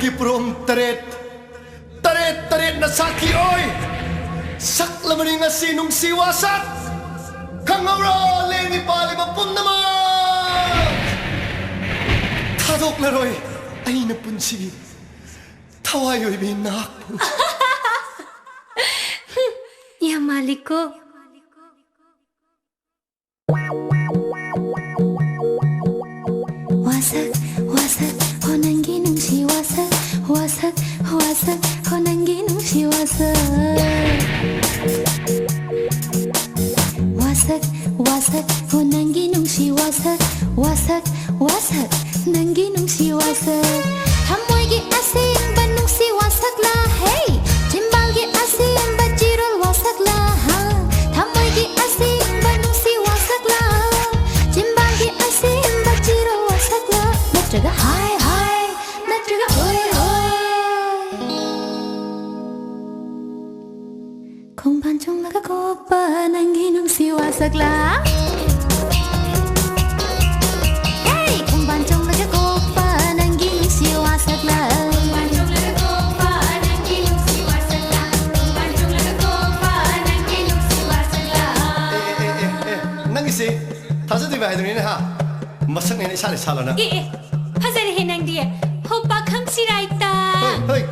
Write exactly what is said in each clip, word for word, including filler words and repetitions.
ꯀꯤ ꯄꯨꯔꯣꯝ ꯇꯔꯦꯠ, ꯇꯔꯦꯠ ꯇꯔꯦꯠꯅ ꯁꯥꯈꯤ ꯑꯣꯏ꯫ ꯁꯛꯂꯕꯅꯤ ꯉꯁꯤ ꯅꯨꯡꯁꯤ ꯋꯥꯁꯛ꯫ ꯈꯪꯍꯧꯔꯣ, ꯂꯦꯡꯉꯤ ꯄꯥꯜꯂꯤꯕ ꯄꯨꯝꯅꯃꯛ꯫ ꯊꯥꯗꯣꯛꯂꯔꯣꯏ ꯑꯩꯅ ꯄꯨꯟꯁꯤꯒꯤ ꯊꯋꯥꯏ ꯑꯣꯏꯕꯤ ꯅꯍꯥꯛꯄꯨ꯫ ꯌꯥꯝ ꯃꯥꯜꯂꯤꯀꯣ꯫ ꯋꯥꯁꯛ, ꯋꯥꯁꯛ, ꯍꯣ ꯅꯪꯒꯤ ꯅꯨꯡꯁꯤ ꯋꯥꯁꯛ, ꯋꯥꯁꯛ, ꯋꯥꯁꯛ, ꯍꯣ ꯅꯪꯒꯤ ꯅꯨꯡꯁꯤ ꯋꯥꯁꯛ꯫ ꯋꯥꯁꯛ, ꯋꯥꯁꯛ, ꯍꯣ ꯅꯪꯒꯤ ꯅꯨꯡꯁꯤ ꯋꯥꯁꯛ, ꯋꯥꯁꯛ, ꯋꯥꯁꯛ, ꯅꯪꯒꯤ ꯅꯨꯡꯁꯤ ꯋꯥꯁꯛ꯫ ꯊꯃꯣꯏꯒꯤ ꯑꯁꯦꯡꯕ ꯅꯨꯡꯁꯤ ꯋꯥꯁꯛꯂꯥ, ꯍꯦ? ꯆꯤꯝꯕꯥꯜꯒꯤ ꯑꯁꯦꯡꯕ ꯆꯤꯔꯣꯜ ꯋꯥꯁꯛꯂꯥ, ꯍꯥ? ꯊꯃꯣꯏꯒꯤ ꯑꯁꯦꯡꯕ ꯅꯨꯡꯁꯤ ꯋꯥꯁꯛꯂꯥ? ꯆꯤꯝꯕꯥꯜꯒꯤ ꯑꯁꯦꯡꯕ ꯆꯤꯔꯣꯜ ꯋꯥꯁꯛꯂꯥ? ꯅꯠꯇ꯭ꯔꯒ ꯍꯥꯏ ꯍꯥꯏ, ꯅꯠꯇ꯭ꯔꯒ ꯍꯣꯏ ꯍꯣꯏ꯫ ꯈꯣꯡꯕꯥꯟ ꯆꯣꯡꯂꯒ ꯀꯣꯛꯄ ꯅꯪꯒꯤ ꯅꯨꯡꯁꯤ ꯋꯥꯁꯛꯂꯥ? ꯍꯦ! ꯈꯣꯡꯕꯥꯟ ꯆꯣꯡꯂꯒ ꯀꯣꯛꯄ ꯅꯪꯒꯤ ꯅꯨꯡꯁꯤ ꯋꯥꯁꯛꯂꯥ? ꯑꯦ, ꯑꯦ, ꯑꯦ, ꯑꯦ, ꯅꯪꯒꯤꯁꯦ ꯊꯥꯖꯗꯕ ꯍꯥꯏꯗꯨꯅꯤꯅꯦ, ꯍꯥ? ꯃꯁꯛꯅꯦꯅ ꯏꯁꯥꯅ ꯏꯁꯥ ꯂꯣꯏꯅ꯫ ꯑꯦ, ꯑꯦ, ꯐꯖꯔꯦꯍꯦ ꯅꯪꯗꯤ꯫ ꯍꯣ, ꯄꯥꯈꯪ ꯁꯤꯔꯥꯏꯇ꯫ ꯍꯣꯏ, ꯍꯣꯏ꯫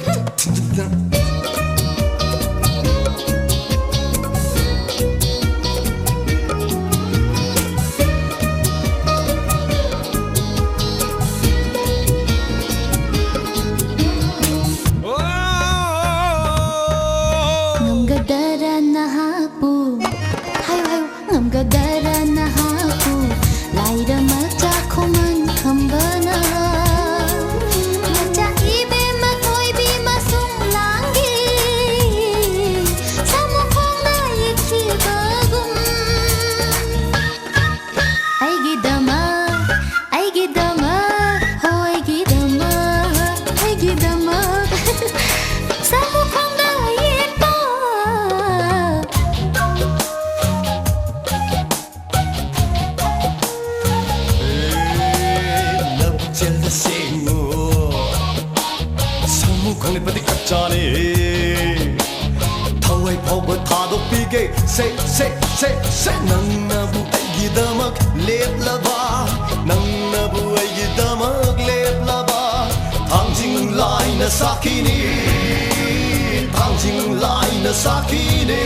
ꯉꯝꯒꯗꯔꯥ ꯅꯍꯥꯛꯄꯨ? ꯍꯥꯏꯌꯨ, ꯍꯥꯏꯌꯨ꯫ ꯉꯝꯒꯗꯔꯥ ꯅꯍꯥꯛꯄꯨ? ꯂꯥꯏꯔ ꯃꯆꯥ ꯈꯨꯃꯟ ꯈꯝꯕꯅ ꯈꯪꯂꯤꯕꯗꯤ ꯈꯞꯆꯥꯅꯤ꯫ ꯊꯋꯥꯏ ꯐꯥꯎꯕ ꯊꯥꯗꯣꯛꯄꯤꯒꯦ꯫ ꯁꯦ, ꯁꯦ, ꯁꯦ, ꯁꯦ꯫ ꯅꯪꯅꯕꯨ ꯑꯩꯒꯤꯗꯃꯛ ꯂꯦꯞꯂꯕ, ꯅꯪꯅꯕꯨ ꯑꯩꯒꯤꯗꯃꯛ ꯂꯦꯞꯂꯕ, ꯊꯥꯡꯖꯤꯡ ꯂꯥꯏꯅ ꯁꯥꯈꯤꯅꯤ, ꯊꯥꯡꯖꯤꯡ ꯂꯥꯏꯅ ꯁꯥꯈꯤꯅꯤ꯫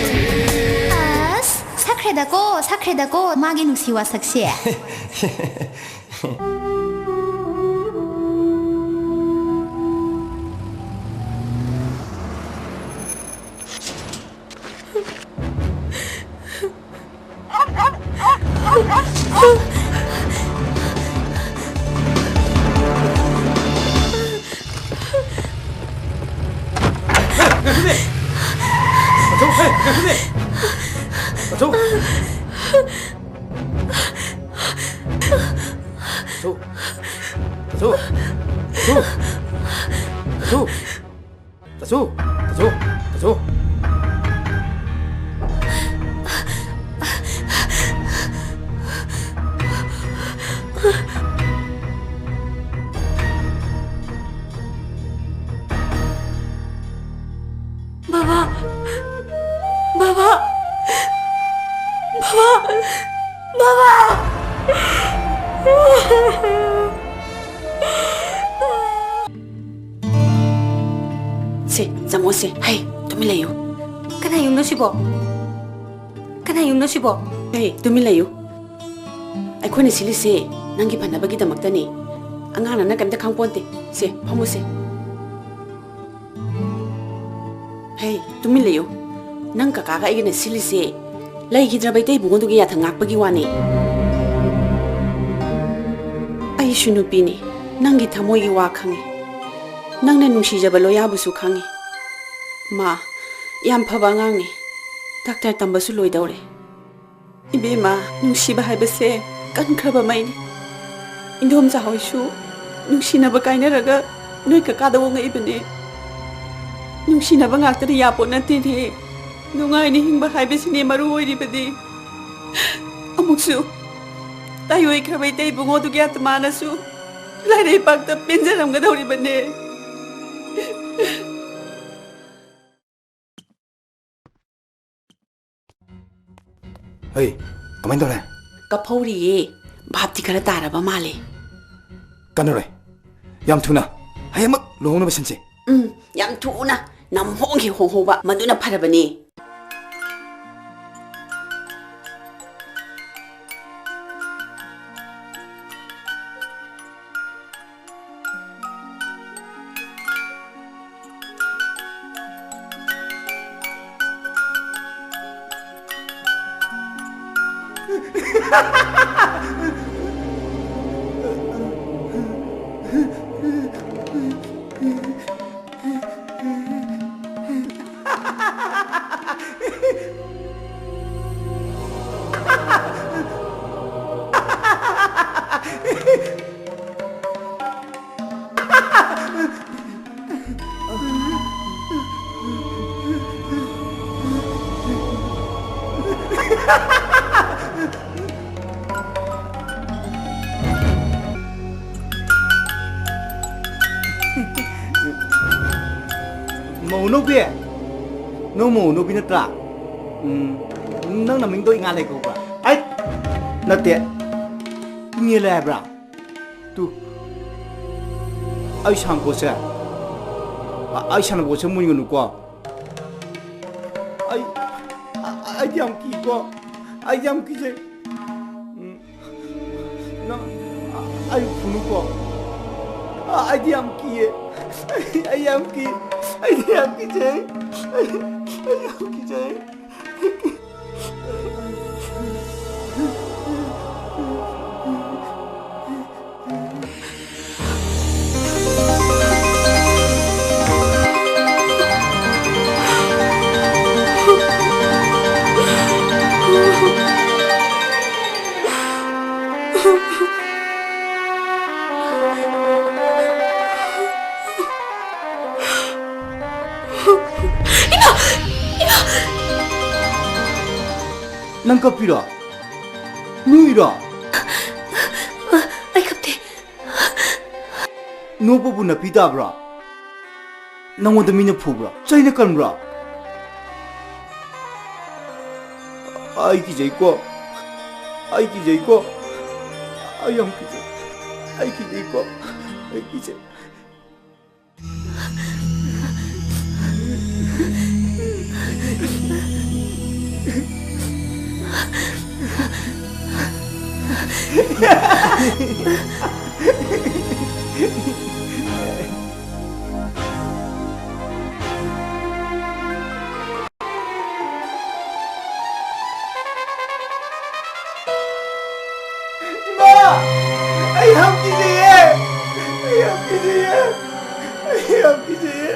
ꯑꯁ, ꯁꯛꯈ꯭ꯔꯦꯗꯀꯣ, ꯁꯛꯈ꯭ꯔꯦꯗꯀꯣ, ꯃꯥꯒꯤ ꯅꯨꯡꯁꯤ ꯋꯥꯁꯛꯁꯦ꯫ ꯉꯥꯏꯈꯣꯅꯦ! ꯄꯟꯊꯧ! ꯍꯦ, ꯉꯥꯏꯈꯣꯅꯦ! ꯄꯟꯊꯧ! ꯄꯟꯊꯧ! ꯄꯟꯊꯧ! ꯄꯟꯊꯧ! ꯄꯟꯊꯧ! ꯇꯥꯆꯧ! ꯇꯥꯆꯧ! ꯇꯥꯆꯧ! ꯕꯥꯕꯥ! ꯕꯥꯕꯥ! ꯕꯥꯕꯥ! ꯕꯥꯕꯥ! ꯁꯦ, ꯆꯪꯉꯣ ꯁꯦ꯫ ꯍꯩ, ꯇꯨꯃꯤꯟ ꯂꯩꯌꯨ꯫ ꯀꯅꯥ ꯌꯨꯝꯅꯣ ꯁꯤꯕꯣ? ꯀꯅꯥ ꯌꯨꯝꯅꯣ ꯁꯤꯕꯣ? ꯍꯩ, ꯇꯨꯃꯤꯟ ꯂꯩꯌꯨ꯫ ꯑꯩꯈꯣꯏꯅ ꯁꯤꯜꯂꯤꯁꯦ ꯅꯪꯒꯤ ꯐꯅꯕꯒꯤꯗꯃꯛꯇꯅꯤ꯫ ꯑꯉꯥꯡꯅ ꯅꯪ ꯀꯩꯝꯇ ꯈꯪꯄꯣꯟꯇꯦ꯫ ꯁꯦ, ꯐꯝꯃꯨꯁꯦ꯫ ꯍꯩ, ꯇꯨꯃꯤꯟ ꯂꯩꯌꯨ꯫ ꯅꯪ ꯀꯀꯥꯒ ꯑꯩꯒꯅ ꯁꯤꯜꯂꯤꯁꯦ ꯂꯩꯈꯤꯗ꯭ꯔꯕ ꯏꯇꯩ ꯏꯕꯨꯡꯉꯣꯗꯨꯒꯤ ꯌꯥꯊꯪ ꯉꯥꯛꯄꯒꯤ ꯋꯥꯅꯤ꯫ ꯑꯩꯁꯨ ꯅꯨꯄꯤꯅꯤ, ꯅꯪꯒꯤ ꯊꯃꯣꯏꯒꯤ ꯋꯥ ꯈꯪꯉꯤ꯫ ꯅꯪꯅ ꯅꯨꯡꯁꯤꯖꯕ ꯂꯣꯌꯥꯕꯨꯁꯨ ꯈꯪꯉꯤ꯫ ꯃꯥ ꯌꯥꯝ ꯐꯕ ꯑꯉꯥꯡꯅꯤ꯫ ꯗꯥꯛꯇꯔ ꯇꯝꯕꯁꯨ ꯂꯣꯏꯗꯧꯔꯦ꯫ ꯏꯕꯦꯝꯃ, ꯅꯨꯡꯁꯤꯕ ꯍꯥꯏꯕꯁꯦ ꯀꯟꯈ꯭ꯔꯕ ꯃꯩꯅꯤ꯫ ꯏꯟꯗꯣꯝꯆꯥ ꯍꯣꯏꯁꯨ ꯅꯨꯡꯁꯤꯅꯕ ꯀꯥꯏꯅꯔꯒ ꯅꯣꯏ ꯀꯀꯥꯗ ꯑꯣꯉꯛꯏꯕꯅꯦ꯫ ꯅꯨꯡꯁꯤꯅꯕ ꯉꯥꯛꯇꯅ ꯌꯥꯄꯣꯠ ꯅꯠꯇꯦꯅꯦ꯫ ꯅꯨꯡꯉꯥꯏꯅ ꯍꯤꯡꯕ ꯍꯥꯏꯕꯁꯤꯅꯦ ꯃꯔꯨ ꯑꯣꯏꯔꯤꯕꯗꯤ꯫ ꯑꯃꯨꯛꯁꯨ ꯇꯥꯏꯑꯣꯏꯈ꯭ꯔꯕ ꯏꯇꯩ ꯏꯕꯨꯡꯉꯣꯗꯨꯒꯤ ꯑꯥꯇꯃꯥꯅꯁꯨ ꯂꯥꯏꯔꯩꯕꯥꯛꯇ ꯄꯦꯟꯖꯔꯝꯒꯗꯧꯔꯤꯕꯅꯦ꯫ ꯍꯩ, ꯀꯃꯥꯏꯅ ꯇꯧꯔꯦ? ꯀꯞꯐꯧꯔꯤꯌꯦ꯫ ꯚꯥꯞꯇꯤ ꯈꯔ ꯇꯥꯔꯕ ꯃꯥꯜꯂꯦ꯫ ꯀꯥꯟꯅꯔꯣꯏ꯫ ꯌꯥꯝ ꯊꯨꯅ ꯍꯌꯦꯡꯃꯛ ꯂꯨꯍꯣꯡꯅꯕ ꯁꯤꯟꯁꯤ꯫ ꯎꯝ, ꯌꯥꯝ ꯊꯨꯅ ꯅꯝꯍꯣꯡ ꯍꯦꯛ ꯍꯣꯡꯍꯧꯕ ꯃꯗꯨꯅ ꯐꯔꯕꯅꯦ꯫ ꯃꯧꯅꯧꯕꯤ, ꯅꯪ ꯃꯧꯅꯧꯕꯤ ꯅꯠꯇ꯭ꯔꯥ? ꯎꯝ, ꯅꯪ ꯅꯃꯤꯡꯗꯣ ꯏꯉꯥꯂꯩ ꯀꯧꯕ꯭ꯔꯥ? ꯑꯩ ꯅꯠꯇꯦ, ꯏꯉꯦꯂꯩ ꯍꯥꯏꯕ꯭ꯔꯥ? ꯇꯨ, ꯑꯩ ꯁꯥꯟꯅꯄꯣꯠꯁꯦ, ꯑ-, ꯑꯩ ꯁꯥꯟꯅꯄꯣꯠꯁꯦ ꯃꯨꯟꯒꯅꯨꯀꯣ꯫ ꯑꯩ, ꯑ-, ꯑꯩꯗꯤ ꯌꯥꯝ ꯀꯤꯀꯣ꯫ ꯑꯩꯗꯤ ꯌꯥꯝ ꯀꯤꯖꯩ꯫ ꯎꯝ, ꯅꯪ, ꯑ-, ꯑꯩ ꯐꯨꯅꯨꯀꯣ꯫ ꯑ-, ꯑꯩꯗꯤ ꯌꯥꯝ ꯀꯤꯌꯦ꯫ ꯑꯩ, ꯑꯩ ꯌꯥꯝ ꯀꯤ-, ꯑꯩꯗꯤ ꯌꯥꯝ ꯀꯤꯖꯩ꯫ ꯑꯩ, ꯑꯩ ꯌꯥꯝ ꯀꯤꯖꯩ꯫ ꯅꯪ ꯀꯞꯄꯤꯔꯣ? ꯅꯣꯛꯏꯔꯣ? ꯑꯩ ꯀꯞꯇꯦ꯫ ꯅꯣꯛꯄꯕꯨ ꯅꯥꯄꯤ ꯇꯥꯕ꯭ꯔꯣ? ꯅꯪꯉꯣꯟꯗ ꯃꯤꯅ ꯐꯨꯕ꯭ꯔꯥ? ꯆꯩꯅ ꯀꯟꯕ꯭ꯔꯥ? ꯑꯩ ꯀꯤꯖꯩꯀꯣ꯫ ꯑꯩ ꯀꯤꯖꯩꯀꯣ꯫ ꯑꯩ ꯌꯥꯝ ꯀꯤꯖꯩ꯫ ꯑꯩ ꯀꯤꯖꯩꯀꯣ꯫ ꯑꯩ ꯀꯤꯖꯩ꯫ ꯏꯃꯥ! ꯑꯩ ꯌꯥꯝ ꯀꯤꯖꯩꯌꯦ! ꯑꯩ ꯌꯥꯝ ꯀꯤꯖꯩꯌꯦ! ꯑꯩ ꯌꯥꯝ ꯀꯤꯖꯩꯌꯦ!